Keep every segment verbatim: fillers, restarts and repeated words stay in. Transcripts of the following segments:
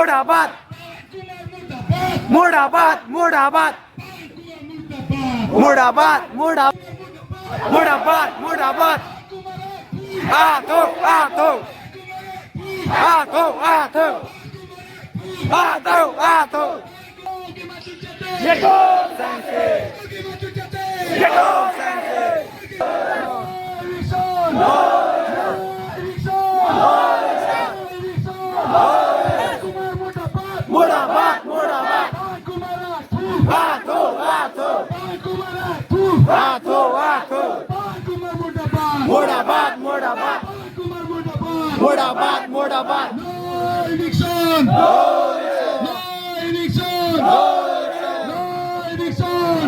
Murdabad! Murdabad! Murdabad! Murdabad! Murda-, Murdabad! Murdabad! Murdabad! Ato! Ato! Ato! Ato! Ato! Ato! Yeko sangse! Yeko sangse! Murdabad, murdabad. Ato, ato. Ato, ato. Murdabad, murdabad. Murdabad, murdabad. No eviction. No eviction. No eviction.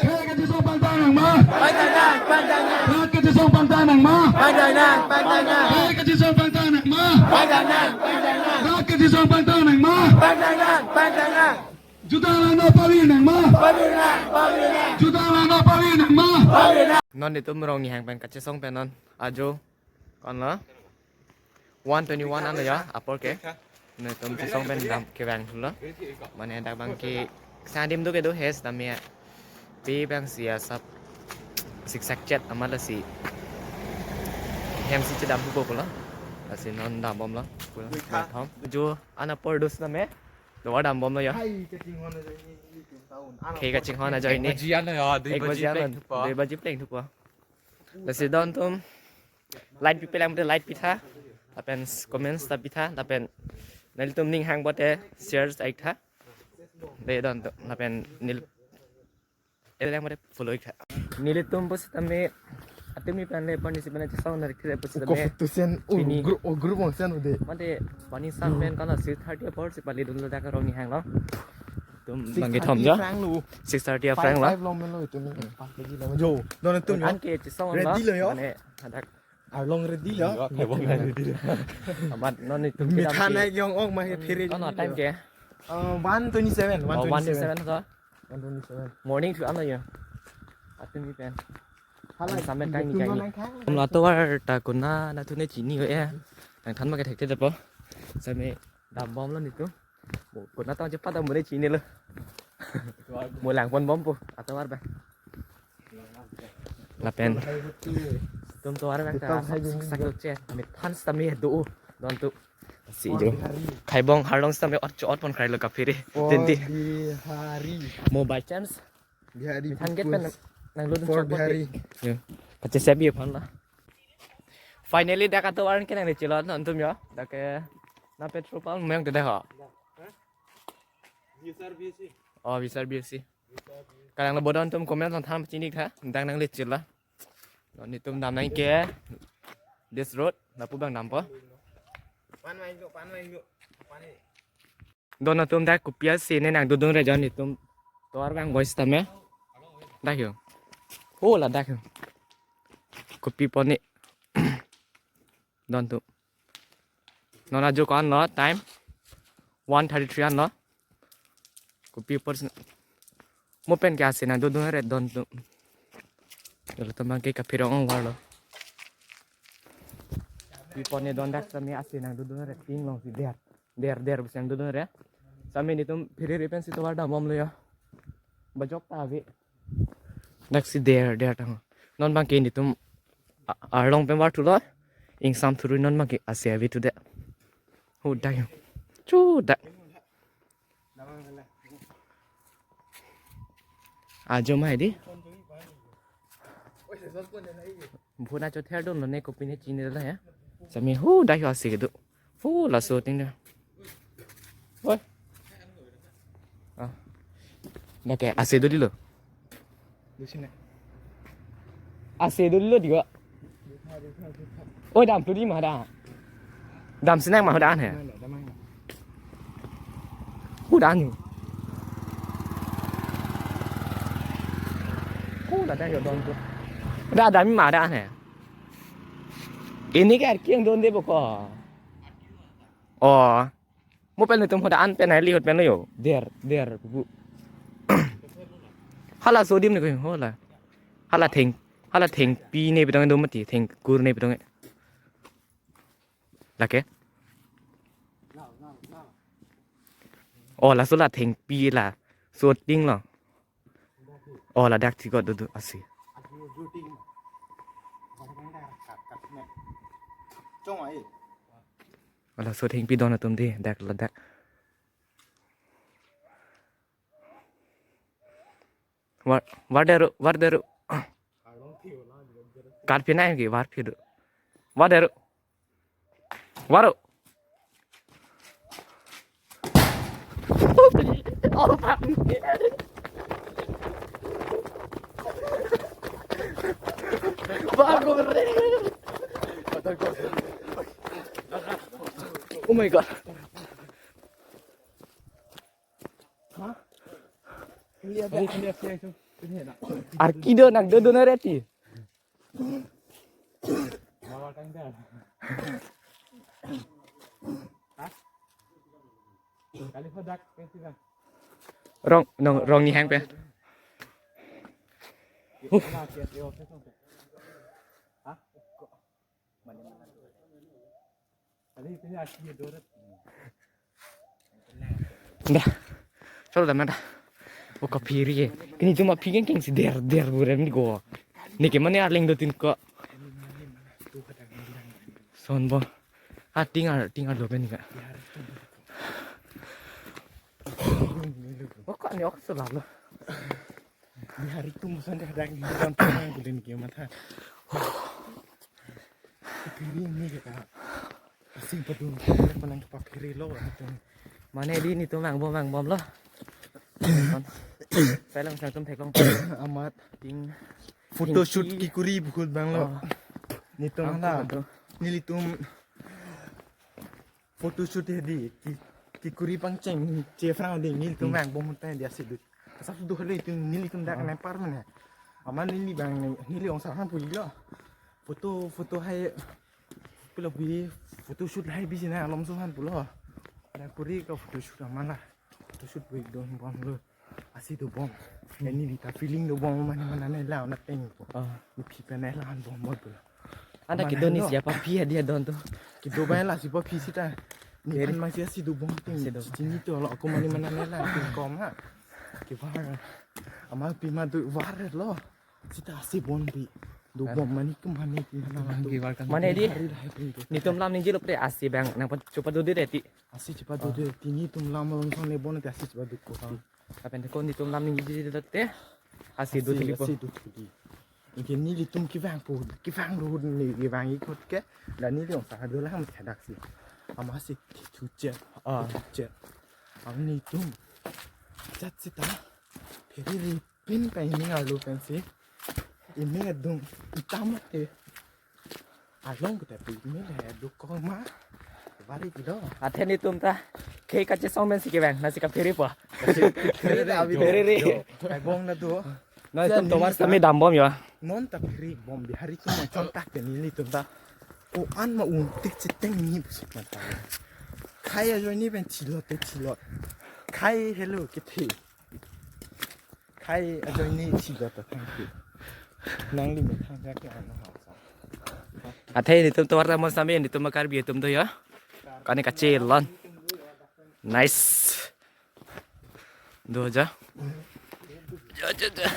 Kre kachesong pangthang nang ma? Pangthang nang, pangthang nang. Rat kachesong pangthang nang ma? Pangthang nang, pangthang nang. Kre kachesong pangthang nang ma? Pangthang nang, pangthang nang. Rat kachesong pangthang nang ma? Pangthang nang, pangthang nang. Jutang langno pavir nang ma? Pavir nang, pavir nang. Jutang langno pavir nang ma? Pavir nang. Non itum Rongnihang pen kachesong pen non. Ajo. Konlo? One twenty-one an lo ya, apor ke. Netum chesong pen dam kevang thulo. Mane dak abang ke sang adim do kedo he sitame. Pi abang si asap siksak chet amat lasi. Hem si chedam thupo pulo. Lasi non dambomlo. Pulo. Thom. Jo an apor do sitame. Tovar dambomlo ya. Hai, kachinghon ajoine, ini, ini, tahun. Khei kachinghon ajoine. Ek baji an lo ya, dui baji pleng thupo. Dui baji pleng thupo. Lasi don atum like pipelang pute like pitha. Lapen comments ta pitha. Lapen nelitum ning hang pute share ta iktha. Dei don atum. Lapen neli elang pute follow iktha. Nelitum pusitame atumi pen le pani si pen chesong nang thire pusitame. Ko foto sen, oh, ini group, oh, group wang sen ude. Mate pani sang pen kana six thirty apor si pali dunlo dak Rongnihang lo. Tum bangke thom jo. Six thirty aphrang lo. Six thirty aphrang lo. Five, five lo melo itum ni. Empat lagi lo. Jo, don atum jo. Anke chesong lo. Ready lo jo. Mane hadak. Arlong ready lo. Yo, khaibong ready lo. Amat non itum mithan kedam nai ke. Yong ong ma he phere. Kono time ke? Uh, one twenty-seven, oh, one twenty-seven. One twenty-seven to. One twenty-seven. Morning thu an lo jo. Atumi pen. Hala, sampai time itum ni kai ni. Nang khang. Hum la tovar ta kona na thu ne chini ho ya. Nangthan ma ke thekthepo. Same dambomlo netum. Mo, kona tong chepat dam mo ne chinilo. Mo langponbompo, atovar abang. Lapen. Tum tovar abang ta sak sak lo che. Mithan sitame do. Don atum. Si jo. Khaibong arlong sitame ot cho-otpon krai lo kaphere. Tinti. Bihari. Mo by chance. Bihari. Mithan gate pen nang lun Fort Bihari. Yo. Kachesep aphan lo. Finally dak atovar ke nang le chilon non atum jo. Dak ke na petrol pump meng te ho. Oh, Visar B S C. Kalang lo bodon atum comment than chini tha. Dang nang le chila. Non netum dam nang ke this road lapu abang dampo. Pan main do, pan main do. Pan ni. Don atum dak kopi ase ne nang dodun re jon netum. Tovar abang boys tame. Dak jo. Ho la dak jo. Kopi pon ni. Don atum. Non ajo ko-an lo time. One thirty-three an lo. Kopi apor si. Mo pen ke ase nang dodun re don atum. Dolo atum abang ke kapherong ong var lo. Kopi pon ni don dak sitame ase nang dodun re ting long si der. Der der bus nang dodun re. Same netum phere re pen si tovar dambomlo jo. Bajok ta ave. Dak si der der tang. Non abang ke netum a-, arlong pen var thulo. Ingsam thurui non abang ke ase ave thude. Ho dak jo. Chu dak. Ajo ma hedi. Bhuna cho ther dun lo ne kopi ne chini la ya. Same hu dak jo ase kedo. Hu laso ting da. Oi. Ah. Dak ke ase dolilo. Di sini. Ase dolilo digo. Oi, dam tu di ma da. Dam sinang ma da ne. Hu da ni. Hu da da jo don tu. Da da mi ma da ne. Ini ke arki ang don de boko. Oh. Mo pen netum hoda an pen hai li hot pen lo jo. Der, der, bu. Hala sodim ne ko hala. Hala theng, hala thengpi ne pitong do mati, thengkur ne pitong. Lake. Oh, laso la thengpi la shooting lo. Oh, ladak chikot do do asi. Oh, laso thengpi don atum dei, dak ladak. Var, var dero, var dero. Karpi nai ki, var pi do. Var dero. Varo. Oh my God. Arki do, nang do do na reti. Rong, nong, rong ni hang pe. Dah. Chalo dam na dah. Oh, kaphiri ye. Kini cuma phi kengkeng si der der burem ni ko. Neke mane arleng do tin ko. Son bo. Ah, ting ar, ting arlo pen ni ka. Oh, kok ni ok so lalo. Bihari tum son dah dak ni don tang kulen ke matha. Phiri ni ke ta. Asing padun, manang kepaphiri lo, atum. Mane dei netum vangbom vangbom lo. Sai lang sang tum theklong. Amat ting photoshoot thengpi kekuri bukul bang lo. Oh. Netum ang hala. Photoshoot. Nelitum photoshoot he dei, ke, kekuri pangcheng chephrang dei, nelitum vangbom ta dei asi do. Asap do helo itum, nelitum dak lempar mane. Amat neli bang, neli ong sarhan puji lo. Photo, photo hai pulo bi photoshoot hai bisi na alom so han pulo. Dak kuri ka photoshoot amat la. Photoshoot bi do bom lo. Asi do bom. Ini bita feeling do bom mane mane la na teng ko. Ah. Ni phi pen la han bom bom pulo. Anda amat kedo ni helo. Siapa phi dia don tu. Kedo ba lasi pa phi sita. Ni very pan masih asi do bom ting. Asi do. Sini tu lo aku mane mane la ting kom ha. Ke var. Amat pima do var lo. Sita asi bom bi. Do bom mane ke mane ke mane do. Mane dei. Hari lahai pun do. Netum lam ningje lo pre asi bang nang pon chupa do dei ti. Asi chupa do dei ti netum lam long song le bom ti asi chupa do ko. Lapen ko netum lam ningje lo te. Asi do ti po. Asi do ti. Ingke nelitum kevang po, kevang do ni kevang ikut ke. Dan neli ong sa do la ham thedak si. Amat si thuche. Ah. Thuche. Ang netum. Chat sita. Phiri ri. Pin pen iming arlo pensi iming adung itam te. Along kita pi iming le dukong ma. Bari kilo. Athe netum ta khei kachesong pensi kevang, nasi kaphiri po. Phiri ta abi phiri ri. Kai bong na do. Nangtum tovar sami dambom ya. Non ta phiri bom Bihari tum chon tak te nelitum ta. O an ma un tik chiteng ni busuk mata. Khei ajoine pen chilot te chilot. Khei helo kithi. Khei ajoine chilot ta thang ki. Nangli me thang jak ke ano ha sa. Athe netum tovar dambom sami netum Karbi atum do ya. Kani kachelon. Nice. Do ja. Ja, ja, ja.